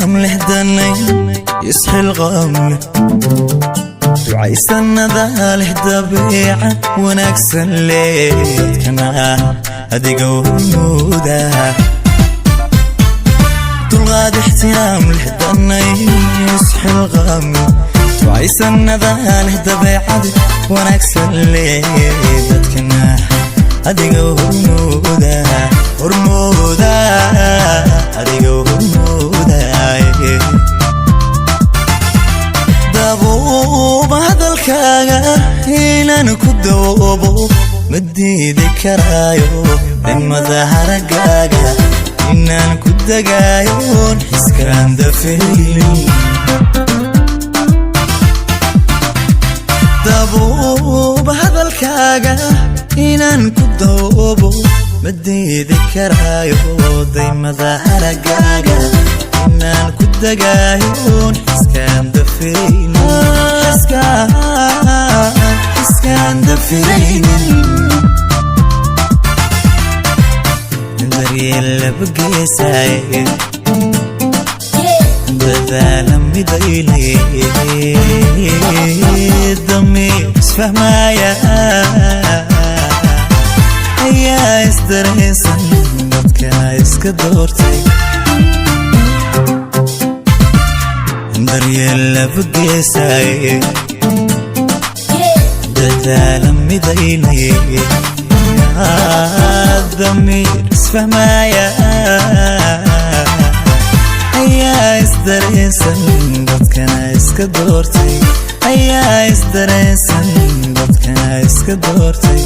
Ixtiraam leh, danay isxilqaam leh, ducaysanada leh, dabeecad wanaagsan leh, dadkana adiga hormooda. Dulqaad, ixtiraam leh, danay isxilqaam leh, ducaysanada leh, dabeecad wanaagsan leh, dadkana adiga hormooda, hormooda, adiga hormooda. Dabuuba hadalkaaga inaan ku dawoobo ma diidi karaayo. Nimada haragaaga inaan ku dagaayoon xiskaan dafaynin. Dabuuba hadalkaaga inaan ku dawoobo ma diidi karaayo. Daymada haragaaga inaan ku dagaayoon xiskaan dafaynin, xiskaan dafiraynin. Daryeel laba geesaaye, dadaala midaynay, damiir isfahmaya ayaa isdareensan, dadkana iska doortay. Daryeel laba geesaaye, dadaala midaynay, damiir isfahmaya ayaa isdareensan, dadkana iska doortay, ayaa isdareensan, dadkana iska doortay.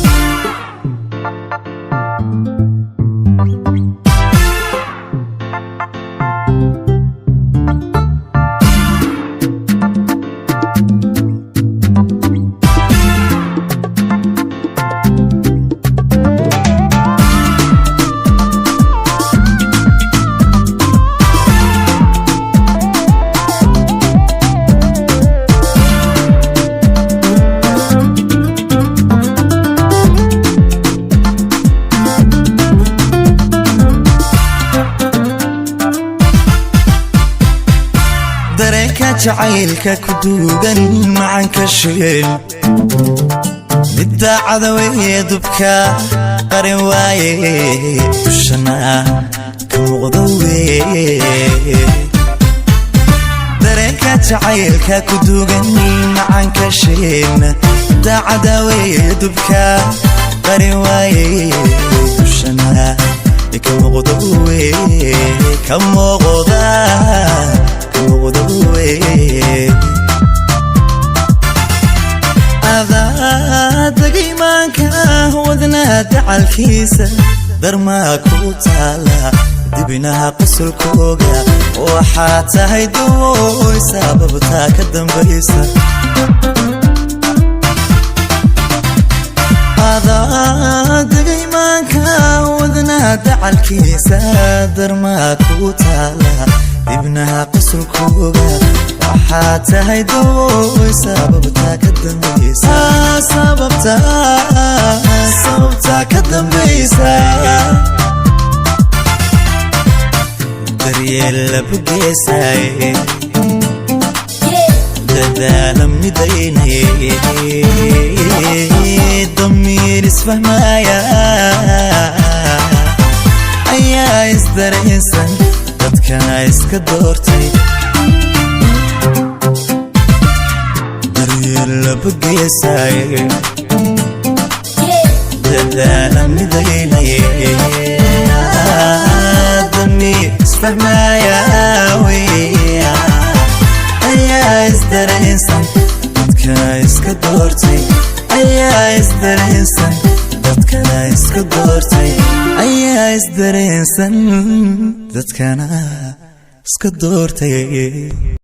Dareenka jacaylka ku duugan macanka sheel, midda cadaweye dubka qarin waaye, dushana ka muuqda weye. Dareenka jacaylka ku duugan macanka sheel, midda cadaweye dubka qarin waaye, dushana ka muuqda weye, ka muuqda, ka muuqda weye. Adaadaga imaanka wadnaa dacalkiisa, darmaa ku taala dibinaha qosolkooga. Waxaa tahay dawooy sababtaa ka dambaysa. Adaadaga imaanka wadnaa dacalkiisa, darmaa ku taala dibnaha qosolkooga. Waxaa tahay dawooy sababtaa ka dambaysa, sababta, sababtaa ka dambaysa. Daryeel laba geesaaye, dadaala midaynay, damiir isfahmaya ayaa isdareensan, dadkana iska doortay. Daryeel laba geesaaye, dadaala midaynay, damiir isfahmaya weya ayaa isdareensan, dadkana iska doortay, ayaa isdareensan, dadkana iska doortay, ayaa isdareensan, dadkana iska doortay.